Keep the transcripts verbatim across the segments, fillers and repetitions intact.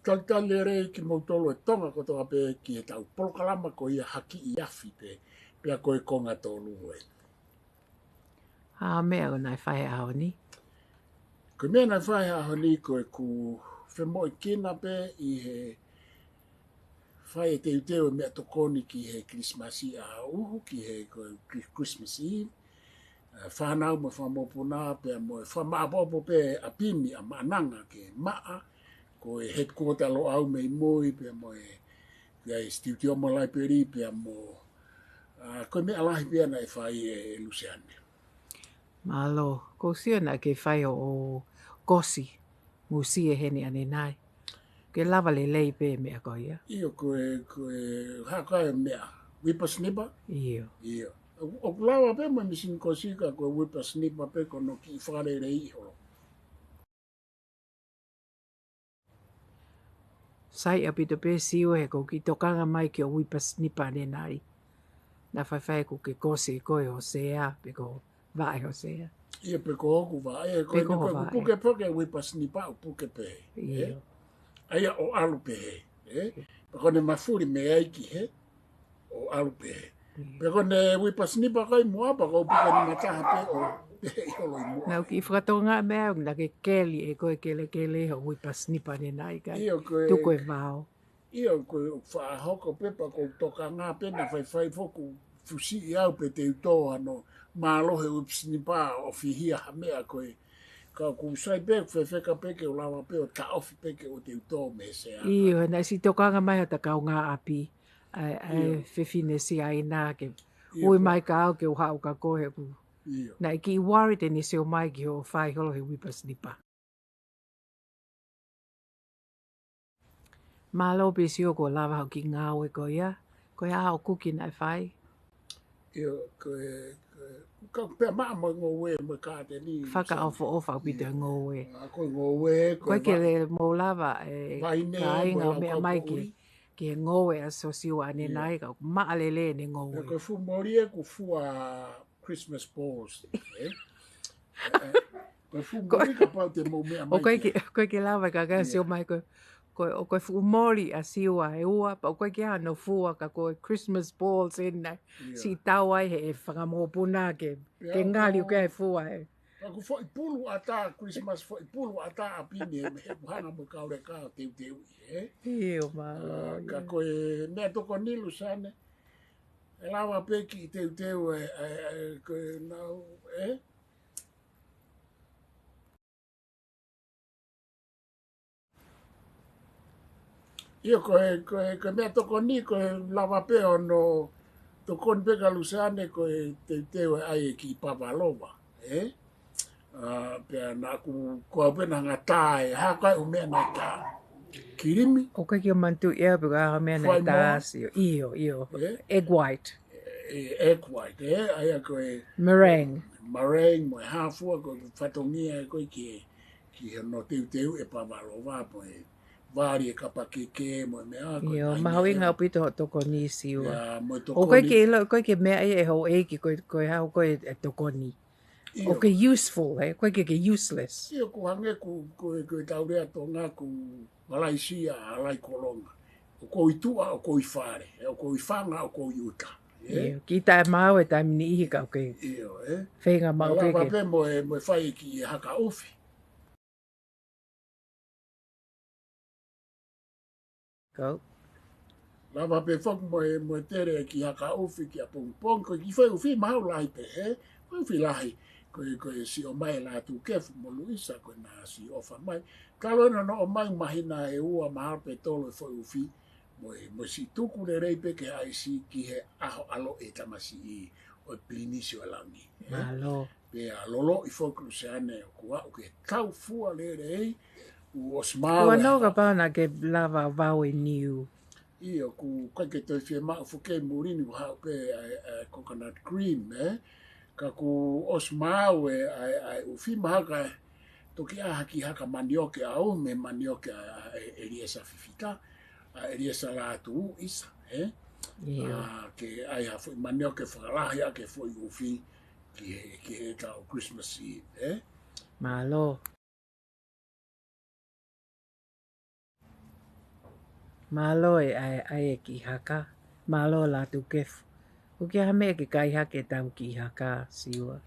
Talitali lelei kimoutolu ʻa Tonga kotoa pē ki heʻetau polokalama ko ia Hakiʻi Afi pē, pea ko e konga tolu ē. ʻA e meʻa ʻoku nau fai he ʻaho ni? Ko e meʻa naʻe fai he ʻaho ni ko ʻeku femoʻuekina pē ʻi he fai e teuteu e meʻatokoni ki he Kilisimasi ʻaʻaku, ki he ko e Kri-, Christmas Eve. ʻA e fānau mo e fanga mokopuna pea mo e fakamāʻopoʻopo pē ʻa Pini ʻa Maʻananga ke maʻa, ko e headquarter Loʻau mei mui pea mo e, pea e studio mo e laipeli pea mo, ʻa, ko e meʻa lahi pē ia naʻe fai ʻe, ʻe Luseane. Mālō, ʻoku ou sio naʻa ke fai hoʻo kosi, musie heni ʻanenai. Ke lava lelei pē meʻa ko ia. ʻIo, ko e, ko e, hā ko e meʻa, whippersnipper? ʻIo. ʻIo. ʻOku, ʻoku lava pē mo e misini kosi ka ko e whippersnipper pē ko hono kiʻi fakaleleiʻi holo. Sai ʻaupito pē Siua he ʻoku ou kiʻi tokanga mai ki hoʻo whippersnipper ʻanenai. Naʻa faifai ʻoku ke kosi ʻe koe ho sea, pe ko ho vaʻe ho sea. ʻIo, pe ko hoku vaʻe, ē, ko Pe eni ko ho ko ʻeku vaʻe. puke pē ke whippersnipper ʻoku puke pē, ē? ʻIo. ʻA ia ʻo ʻalu pē, ē? Pea ko ʻene mafuli mei ai ki hē, ʻo ʻalu pē. ʻIo. Pea ko ʻene whippersnipper ko ē ʻi muʻa, pea ko e puke nima taha pē ʻo pehē ʻi holo ʻi muʻa. Naʻa ku kiʻi fakatonga meʻa, naʻa ke keli ʻe koe kelekele hoʻo whippersnipper ʻanenai ka ʻIo, ko e tuku e vao. ʻIo, ko e faʻa hoko pē pea ʻoku ou tokanga pē naʻa faifai foki ʻoku fusiʻi au pē te u tō hano mālohi whippersnipper ʻo fihia ha meʻa ko ē. Ka ʻoku sai pē, fefeka pē ke u lava pē ʻo taʻofi pē ke ʻoua te u tō mei he sea. ʻIo, naʻe siʻi tokanga mai hota kaungāʻapi, ʻa e, ʻa e ʻIo. fefine Siaina ke ʻIo, ui ko mai ka au ke u haʻu kia koe he ʻoku. ʻIo. Naʻe kiʻi worried ʻene sio mai ki hoʻo fai holo he whippersnipper. Mālō pē Siua kuo lava hoʻo kiʻi ngāue ko ia. Ko e hā hoʻo kuki naʻe fai? ʻIo, ko e, ko e, ka pea maʻa mo e ngoue mo e kāteni. Fakaʻofoʻofa ʻaupito e ʻIo. ngoue. ʻA, ko e ngoue, ko Ko e e ke va-, le mou lava e vaine, kāinga mo e ʻo meʻa mai ki, laukaʻuli. ki he ngoue ʻa Siosiua ʻanenai ʻIo. ka maʻa lelei ʻene ngoue. Pea ko e fuʻu moli ē ʻoku fua Christmas balls, ē? Ē, ē, ko e fuʻu Ko moli kapau te mou meʻa ʻOku mai ʻikai ke, ke. ʻoku ʻikai ke lava ka ka ʻIo. sio mai ko, ko, ʻoku fuʻu moli ʻa Siua ʻe ua, pea ʻoku ʻikai ke ʻi ai hano fua ka ko e Christmas balls ʻeni naʻe ʻIo. siʻi tau ai he fanga mokopuna ke, Pea ke ʻoku ngali ʻoku ʻikai fua ē. Pea ʻoku foʻi pulu ʻatā, Christmas foʻi pulu ʻatā ʻa Pini he, he ʻoku hanga mo e kau leka ʻo teuteuʻi, ē? ʻIo, mālō, ʻA, ka ʻio. ko e meʻatokoni Luseane, ʻe lava pē kiʻi teuteu ē, ē, ē, ko e nau, ē? ʻIo, ko e, ko e, ko e meʻatokoni, ko e lava pē hono tokoni pē kia Luseane, ko e teuteu ʻa e kiʻi pavlova, ē? ʻA, pea naʻa ku, ko au pē naʻa ngata ē, hā ko e ʻū meʻa naʻe tā? Kilimi? ʻOku ʻikai ke u manatuʻi ʻe au pe ko e hā e meʻa naʻe Fai tā moa? Siua. ʻIo, ʻio. Ē? Egg white. E, egg white, ē? ʻA ia ko e Meringue. Meringue, mo e hā fua ko e fatongia ē ko ē ki he, ki hono teuteu e pavlova, mo e vali e kapakeke, mo e meʻa, ko e ʻIo, taimi mahuʻinga ē. ʻaupito hoʻo tokoni Siua. ʻIa, mo e ʻOku ʻikai tokoni. ke ʻilo, ʻoku ʻikai ke meaʻi ʻe houʻeiki, ko e, ko e hā ko e, e tokoni. ʻIo. ʻOku ʻikai ke useful, ē? ʻOku ʻikai ke, ke useless. ʻIo, ʻoku hangē ko, ko, ko e tau lea Tonga ko Malaisia, ʻa Laikolonga. ʻOku ʻi tuʻa, ʻoku ʻi fale, ʻoku ʻi fanga, ʻoku ʻi ʻuta. Ē? ʻIo, kiʻi taʻemaau e taimi niʻihi ka ʻoku ʻikai. ʻIo, ē? Feinga maʻu Lava ke, ke. pē mo e, mo e fai e kiʻi haka ʻufi. Kau. Lava pē foki mo e, mo e tele e kiʻi haka ʻufi ki ʻapongipongi, ko e kiʻi foʻi ʻufi maʻu lahi pē, ē? Foʻi ʻufi lahi, ko e, ko e siʻi ʻomai ʻe Lātūkefu mo Luisa, ko e naʻa siʻi ʻofa mai. Ka loi nonoʻo mai māhina ʻe ua mahalo pe tolu e foʻi ʻufi, mo e, mo e siʻi tuku lelei pē ke ʻaisi ki he ʻaho ʻaloʻi e tamasiʻi ʻo e Pilinisi ʻo Langi, ē? Mālō. Pea loloʻi foki Luseane ʻoku aʻu ke tau fua lelei, ʻoku ʻosi maau Ua e nō haka. kapau naʻa ke lava vau e niu. ʻIo, ʻoku ʻikai ke toe fiemaʻu foki muli ni ʻoku haʻu pē ʻa e, ʻa e coconut cream, ē? Ka kuo ʻosi maau e, ʻa e, ʻa e ʻufi mahalo ka toki ʻai ha kiʻi haka manioke au, mei he manioke ʻa, ʻa e, ʻEliesa Fifita, ʻa ʻEliesa Lātū ʻisa, ē? ʻIo. ʻA, ke ʻai ha foʻi manioke fakalahi ʻaki e foʻi ʻufi ki he, ki he ʻetau Christmas Eve, ē? Mālō. Mālō e ʻai, ʻai e kiʻi haka. Mālō Lātūkefu. ʻOku ʻi ai ha meʻa ke kai hake ʻetau kiʻi haka, Siua?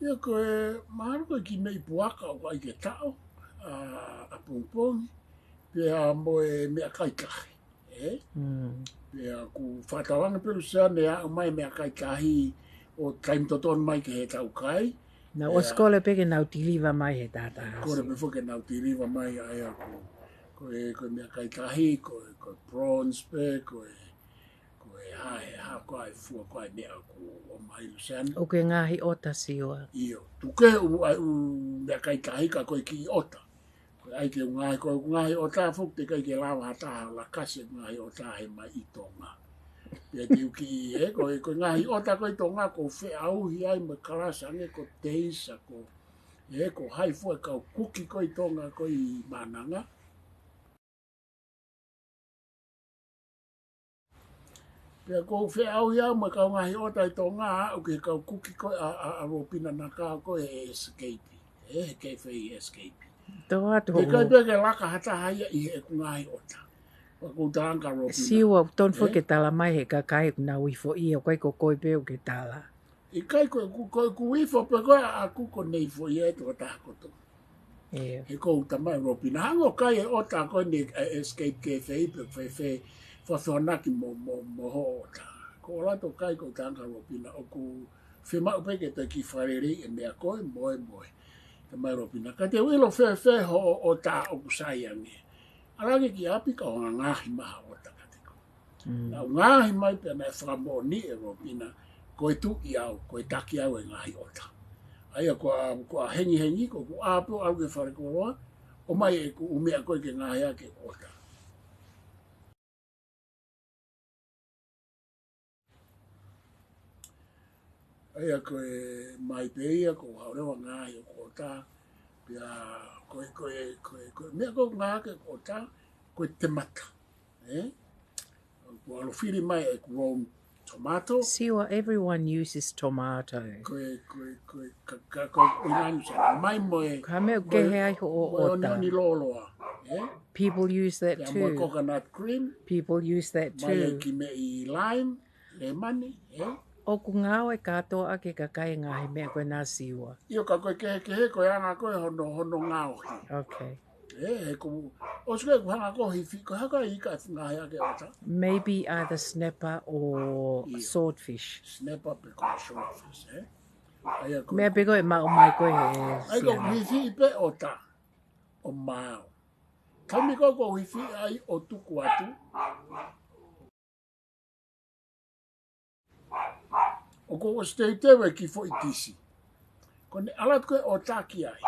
ʻIo, ko e, mahalo ko e kiʻi meʻi puaka ʻoku ʻai ke taʻo, ʻa, ʻapongipongi, pea mo e meʻakai tahi, ē? Mm. Pea ʻoku fakatauange pē Luseane ʻe aʻu mai meʻakai tahi ʻo taimi totonu mai ki heʻetau kai. Naʻa ku ʻosi kole pē ke nau tiliva mai he taha taha. Kole pē foki ke nau tiliva mai ʻa ia ko, ko e, ko e meʻakai tahi, ko e, ko e prawns pē, ko e, ko e hā, he hā ko ā e fua ko ā e meʻa ʻoku ʻomai Luseane. ʻOku ke ngaahi ʻota Siua. ʻIo, tuku ʻa e ʻū meʻakai tahi ka ko e kiʻi ʻota. Ko e ʻai ke ngaahi, ko e ngaahi ʻota foki teʻeki ai ke lava ha taha ʻo lakasi e ngaahi ʻota he mai ʻi Tonga. Pea te u kiʻi, ē, ko e, ko e ngaahi ʻota ko ē ʻi Tonga, ʻoku feʻauhi ai mo e kalasi ange ko Teisa, ko, ē, ko hai fua e kau kuki ko ē ʻi Tonga ko ē ʻi Maʻananga. Pea ʻoku ou feʻauhi au mo e kau ngaahi ʻota ʻi Tonga, ʻo aʻu ki he kau kuki ko ē ʻa, ʻa, ʻa Ropina Nakao ko ē he Escape, ē, he Cafe Escape. Tō atu. Teʻeki ai pē ke laka ha taha ia ʻi heʻeku ngaahi ʻota. ʻOku ou talanga kia Ropina. Siua, ʻoku tonu foki, ē, ke tala mai he kakai ʻoku nau ifo ia, ʻoku ʻikai ko koe pē ʻoku ke tala. ʻIkai ko e, ko e, ko e, ko e ifo pē ko ē ʻaʻaku ko ʻene ifo ia e tokotaha kotoa. ʻIo. He ʻoku ou tala mai Ropina, hangē ʻoku kai e ʻota ko eni ʻa e Escape Cafe pe fēfē, fakafehoanaki mo, mo, mo hoʻo ʻota. Ko ʻola tō kai ko e talanga kia Ropina, ʻoku fiemaʻu pē ke toe kiʻi fakaleleiʻi e meʻa ko ē, mo e, mo e. Tala mai Ropina, ka te u ʻilo fēfē hoʻo ʻota ʻoku sai ange. ʻAlu ange ki ʻapi kae ʻoua ngaahi mai ha ʻota kiate koe. Mm. Naʻa ku ngaahi mai pea naʻe fakamoʻoni ʻe Ropina, ko e tuʻi au, ko e taki au e ngaahi ʻota. ʻA ia ko ʻa, ko ʻa hengihengi, ko ʻeku ʻā pē ʻo ʻalu ki he falekoloa, ʻomai ʻeku ʻū meʻa ko ē ke ngaahi ʻaki e ʻota. ʻA ia ko e mai pē ia, ko e haʻu leva ngaahi ʻo e ʻota, pea ko e, ko e, ko e, ko e meʻa ko ē ngaahi ʻaki e ʻota, ko e temata, ē? Ko e ʻalu fili mai ʻeku Rome tomato. Siua, everyone uses tomato. Ko e, ko e, ko e, ka, ka, ko e, ʻo ʻinanu sa, mai mo e, ka meʻa mo e, kehe ai hoʻo mo e ʻota. Onioni lōloa, ē? People use that too. Pea mo e coconut cream. People use that too. Mai e kiʻi meʻi lime, lemani, ē? ʻOku ngāue kātoa ʻaki e kakai e ngaahi meʻa ko ena Siua. ʻIo ka ko e kehekehe ko e anga ko ē hono, hono ngaohi. Okay. Ē, he ko, ʻosi ko ē ʻeku hanga ko ē ʻo hifi, ko e hā ko ā e ika ʻe ngaahi ʻaki e ʻota? Maybe either snapper or, ʻio, swordfish. Snapper pe ko e swordfish, ē? ʻA ia ko e, meʻa pē ko ē ʻe maʻu mai ko ē he, ʻa ia ko e Siua. Hifi pē ʻota ʻo maau. Taimi ko ē ʻoku ou hifi ai ʻo tuku atu, ʻoku ou ʻosi teuteu e kiʻi foʻi tisi. Ko ʻene ʻalu atu ko ē ʻo taki ai,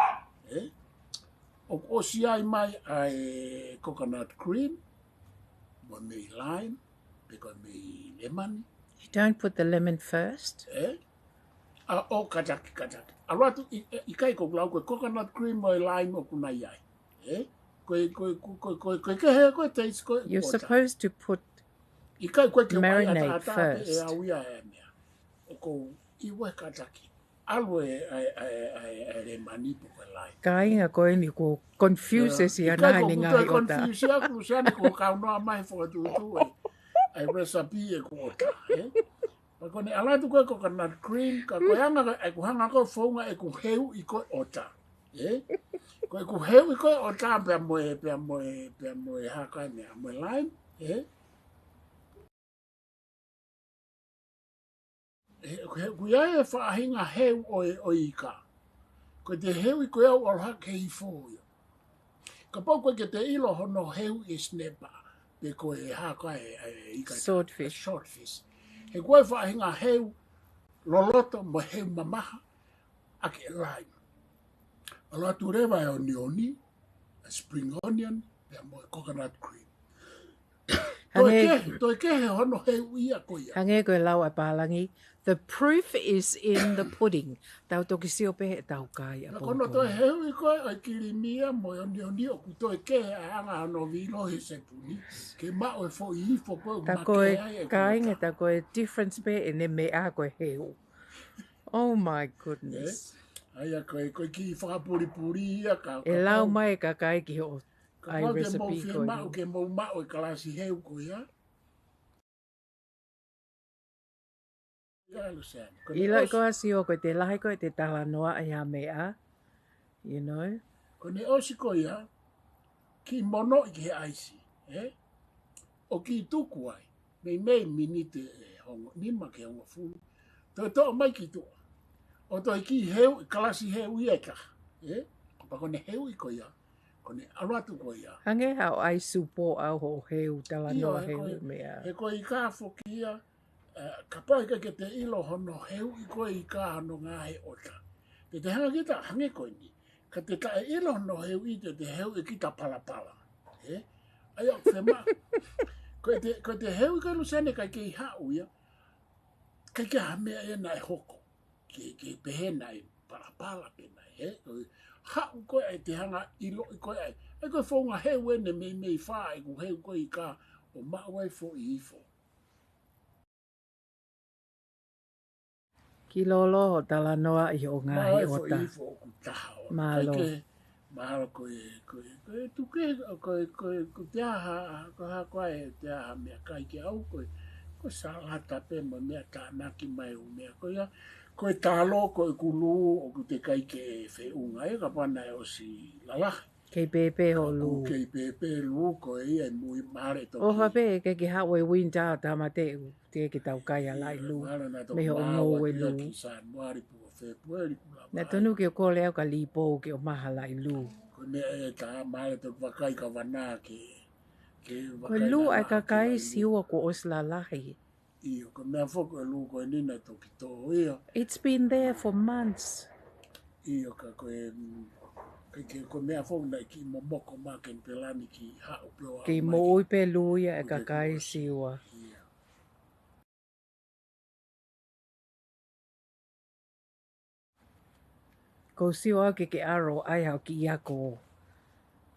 ē? ʻOku ʻosi ʻai mai ʻa e coconut cream, mo e meʻi lime, pe ko e meʻi lemani. You don't put the lemon first? Ē? ʻA, ʻo kātaki, kātaki. ʻAlu atu ʻi, ʻi, ʻikai ko e lau ko e coconut cream mo e lime ʻoku nai ai. Ē? Ko e, ko e, ko e, ko e, ko e, ko e kehe ko ē taste ko ē ʻo e ʻota. You're supposed to put ʻIkai ko e ke marinate first. Marinate ʻe au ia e meʻa. ʻOku ou ʻiwe kātaki. ʻAlu e, ʻa e, ʻa e, ʻa e, ʻa e lemani pe ko e lime. Kāinga ko eni ʻoku confuse, ē, Siua, ʻikai ko e ngaahi ʻota. Confuse ʻaku Luseane ko e kau noa mai fokotuʻutuʻu e, ʻa e recipe ʻeku ʻota, ē? Pea ko ʻene ʻalu atu ko ē coconut cream, ka ko e anga ko ē ʻeku hanga ko ē ʻo founga ʻeku heuʻi ko ē ʻota. Ē? Ko ʻeku heuʻi ko ē ʻota pea mo e, pea mo e, pea mo e hā ko ā e meʻa, mo e lime, ē? He, he, ʻoku ʻi ai e faʻahinga heu ʻo e, ʻo e ika. Ko ʻete heuʻi ko ē ʻoku ʻalu hake hifo ia. Kapau ʻoku ʻikai ke te ʻilo hono heuʻi e snapper, pe ko e hā ko ā e, e ika, swordfish. Swordfish. He ko e faʻahinga heu loloto mo e heu mamaha ʻaki e lime. ʻAlu atu leva e onioni, e spring onion, pea mo e coconut cream. Toe kehe, toe kehe hono heuʻi ia ko ia. Hangē ko e lau ʻa e pālangi, The proof is in the pudding. Tau toki sio pē he tau kai ʻapongipongi. Ko hono toe heuʻi ko ē ʻo e kilimia mo e onioni ʻoku toe kehe ʻa e anga hono vilo he sepuni. Ke maʻu e foʻi ifo ko ē ʻoku makehe ai e kāinga, tā ko e difference pē ʻene meʻa ko e heu. Oh my goodness. ʻA ia ko e, ko e kiʻi fakapulipuli ia ka, ʻe lau mai e kakai ki hoʻo recipe ko ē. Kapau te mou fiemaʻu ke mou maʻu e kalasi heu ko ia. ʻIloʻi koā Sio ko e lahi ko ē ʻete talanoaʻi ha meʻa, you know. Ko ʻene ʻosi ko ia, kiʻi monoʻi ki he ʻaisi, ē? ʻO kiʻi tuku ai, meimei miniti ʻe hongofulu nima ki he hongofulu. Toe toʻo mai ki tuʻa. ʻO toe kiʻi heu, kalasi heu ia ʻe taha, ē? Pea ko ʻene heuʻi ko ia, ko ʻene ʻalu atu ko ia. Hangē haʻo ʻai supo ʻau hoʻo heu, talanoa heu meʻa. He ko e ika foki ia, ē, kapau ʻe ʻikai ke te ʻilo hono heuʻi ko ē ika hono ngaohi ʻota. Te te hanga kita, hangē ko eni. Ka te taʻeʻilo hono heuʻi te te heuʻi kita palapala. Ē? ʻA ia ʻoku fiemaʻu. Ko ʻete, ko ʻete heuʻi ko ē Luseane ʻikai kei haʻu ia. ʻIkai ke ha meʻa ia naʻe hoko. Ke, ke pehē naʻe palapala pe naʻe, ē? Ko e haʻu ko ē ʻa e te hanga ʻiloʻi ko ē ʻa e. ʻA ia ko e founga heu ʻeni meimei fai ʻeku heu ko ē ika ʻo maʻu ai foʻi ifo. Kiʻi lōlō hoʻo talanoaʻi hoʻo ngaohi ʻota. Mālō. Mālō ko e, ko e, ko e tuku, ko e, ko e, ko e te aha, ko e hā ko ē te aha meʻakai ke ʻau ko e, ko e salata pē mo e meʻa tānaki mai ʻo meʻa ko ia. Ko e talo, ko ʻeku lū, ʻoku teʻeki ai ke feʻunga, ē, kapau naʻe ʻosi lalahi. Kei pēpē hoʻo lū. Kei pēpē lū ko ia ʻi mui mālie toki. ʻOfa pē ke ke haʻu e winter ʻo tāmateʻi, teʻeki ke tau kai ha laʻi lū. Mei hoʻo ngoue lū. Naʻe tonu ke u kole au kia Lipou ke ʻomai ha laʻi lū. Ko e meʻa ē tā mālie toki vakai ka vana ke, ke vakai. Ko e lū ʻa e kakai Siua kuo ʻosi lalahi. ʻIo, ko e meʻa foki ko e lū ko eni naʻe toki tō ia. It's been there for months. ʻIo, ka ko e, mm, ka ke, ko e meʻa foki naʻe kiʻi momoko mai Kenipela ni kiʻi haʻu pē ʻo ʻomai. Kiʻi moʻui pē lū ia ʻa e kakai Siua. ʻIo. Ko Sio au ke ke ʻalu ʻai haʻo kiʻi ako.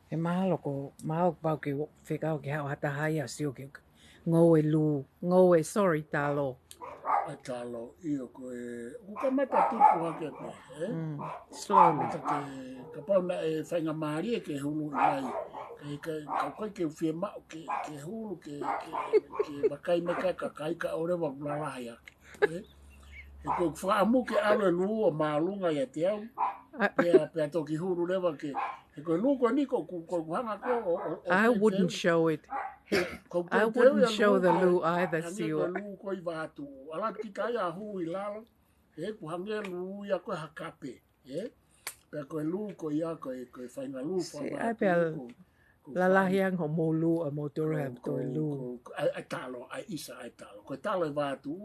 He mahalo ko, mahalo pau ke fekau ke haʻu ha taha ia Sio ke ngoue lū, ngoue, sorry, talo. ʻA e talo, ʻio ko e, ʻoku kamata tupu hake pē, ē? Mm, slowly. Kamata ke, kapau naʻe faingamālie ke hulu mai, ke, ke, ka ʻoku ʻikai ke fiemaʻu ke, ke hulu, ke, ke, ke vakai mai ka, ka ʻikai ka ʻoua leva ʻoku lalahi hake. Ē? He ko e fakaʻamu ke ʻalu e lū ʻo māʻolunga ʻiate au. Pea, pea toki hulu leva ke. He ko e lū ko eni ko, ko, ko, ko hanga ko, ʻo, ʻo, ʻo I wouldn't show it. I wouldn't show the lū either, Sio. Ko e lū ko ē ʻi Vatu. ʻAlu kita ia hū ʻi lalo. He ʻoku hangē lū ia ko e ha kape. Ē? Pea ko e lū ko ia, ko e, ko e faʻahinga lū fakamatala. Lalahi ange hoʻomou lū ʻa moutolu he ko e lū. ʻA e, ʻa e talo, ʻa e ʻisa ʻa e talo. Ko e talo ʻi Vatu,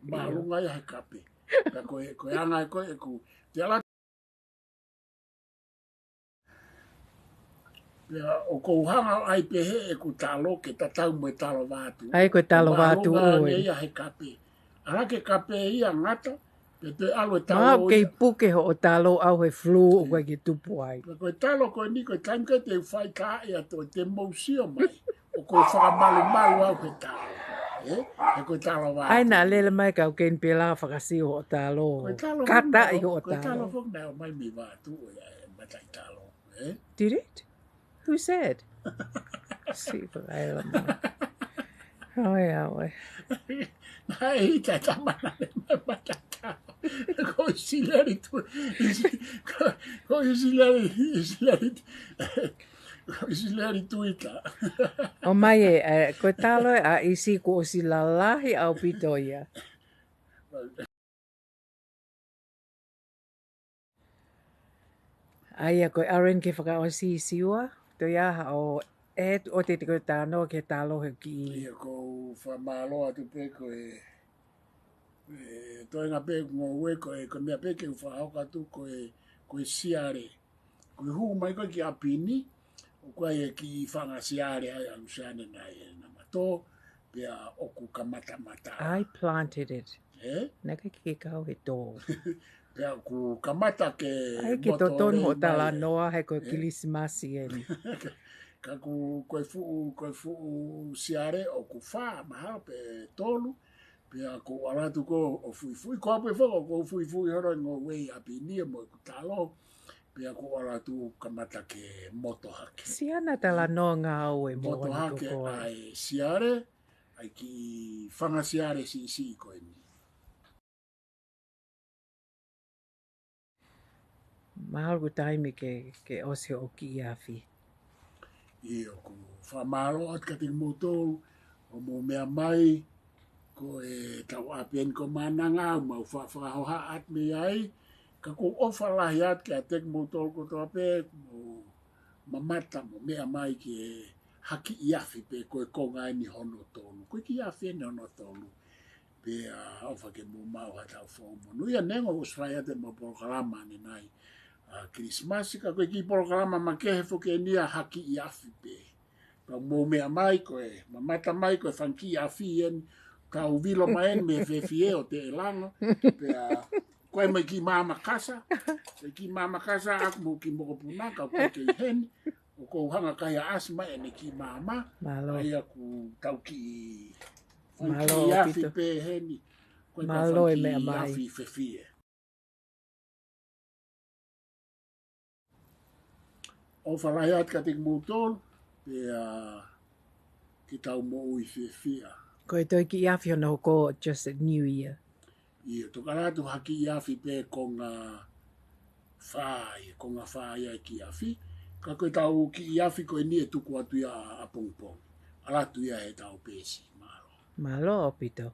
māʻolunga ia he kape. Pea ko e, ko e anga ko ē ʻeku, te ala. Pea ʻoku ou hanga ʻo ʻai pehē ʻeku talo ke tatau mo e talo Vatu. ʻA ia ko e talo Vatu ʻoku māʻolunga ia he kape. ʻAlu ke kape ia ngata, pea toe ʻalu e talo ia. Mahalo kei puke hoʻo talo ʻau he flu ʻoku ʻikai ke tupu ai. Pea ko e talo ko eni ko e taimi ko ē te u fai ka ia to te mou sio mai. ʻOku ou fakamalumalu au he talo. Ē? He ko e talo Vatu. ʻAi naʻa lele mai kau Kenipela ʻo fakasio hoʻo talo. Kata ʻi hoʻo talo. Ko e talo foki naʻe ʻomai mei Vatu ʻo e mataʻi talo. Ē? Did it? Who said? Siʻi fakaila mai. ʻOi, ʻoe. Naʻe ʻita tamana le mai matata. Ko ʻIsileli tu, ʻIsi-, ko, ko ʻIsileli, ʻIsileli, ko ʻIsileli Tuita. ʻOmai ē, ē, ko e talo ē ʻa ʻIsi kuo ʻosi lalahi ʻaupito ia. ʻA ia ko e ʻalu eni ke fakaʻosi Siua, toe ʻi ai haʻo ʻoatu ʻo te te ko e talanoa ki he talo he kiʻi. ʻIo, ʻoku ou fakamālō atu pē ko e, e, toenga pē ngoue ko e, ko e meʻa pē ke u fakahoko atu ko e, ko e siale. Ko e hū mai ko ē ki ʻapi ni, ʻoku ʻi ai e kiʻi fanga siale ai ʻa Luseane naʻe, naʻe mato, pea ʻoku kamata mata. I planted it. Naʻe ʻikai ke kau he tō. Pea ʻoku kamata ke ʻai ke moto totonu hoʻo mai e talanoa, he ko e Kilisimasi eni. Ka ʻoku, ko e fuʻu, ko e fuʻu siale ʻoku fā, mahalo pē tolu. Pea ʻoku ou ʻalu atu ko ʻo fuifui, ko au pē foki ʻoku ou fuifui holo e ngoue ʻi ʻapi ni mo ʻeku talo. Pea ʻoku ou ʻalu atu kamata ke moto hake. Siana talanoa ngāue mo moto hake ko koe. ʻAi siale, ʻai ki fanga siale siʻisiʻi ko eni. Mahalo ko e taimi ke, ke ʻosi hoʻo kiʻi afi. ʻIo, ʻoku fakamālō atu kiate kimoutolu, ʻo mou meʻa mai, ko e tau ʻapi eni ko Maʻananga, mau fa-, fakahoha atu mei ai, ka ʻoku ou ʻofa lahi atu kiate kimoutolu kotoa pē, mou mamata mo meʻa mai ki ha kiʻi afi pē ko e konga eni hono tolu. Ko e kiʻi afi eni hono tolu. Pea ʻofa ke mou maʻu ha taʻu foʻou monūʻia. Neongo ʻoku ʻosi fai atu ʻemau polokalama ʻanenai ʻa Kilisimasi, ka ko e kiʻi polokalama makehe foki eni ia ha kiʻi afi pē. Pea mou meʻa mai ko e, mamata mai ko e fanga kiʻi afi eni, kau vilo mai eni mei he fefie ʻo Teʻelango. Pea ko e mai kiʻi māmani kasa, ko e kiʻi māmani kasa ʻaku mo e kiʻi mokopuna, kau kei heni, ʻoku ou hanga kai ʻa ʻasi mai ʻene kiʻi māmani. Mālō. ʻA ia ʻoku tau kiʻi, fanga kiʻi afi pē heni. Ko e fanga kiʻi afi fefie. ʻOfa lahi atu kiate kimoutolu, pea ke tau moʻui fiefia. Ko e toe kiʻi afi hono hoko just a New Year. ʻIo, toki ʻalu atu ha kiʻi afi pē konga fā, ʻi he konga fā ia e kiʻi afi. Ka ko e tau kiʻi afi ko eni ʻe tuku atu ia ʻapongipongi. ʻAlu atu ia he tau pēsi, mālō. Mālō ʻaupito.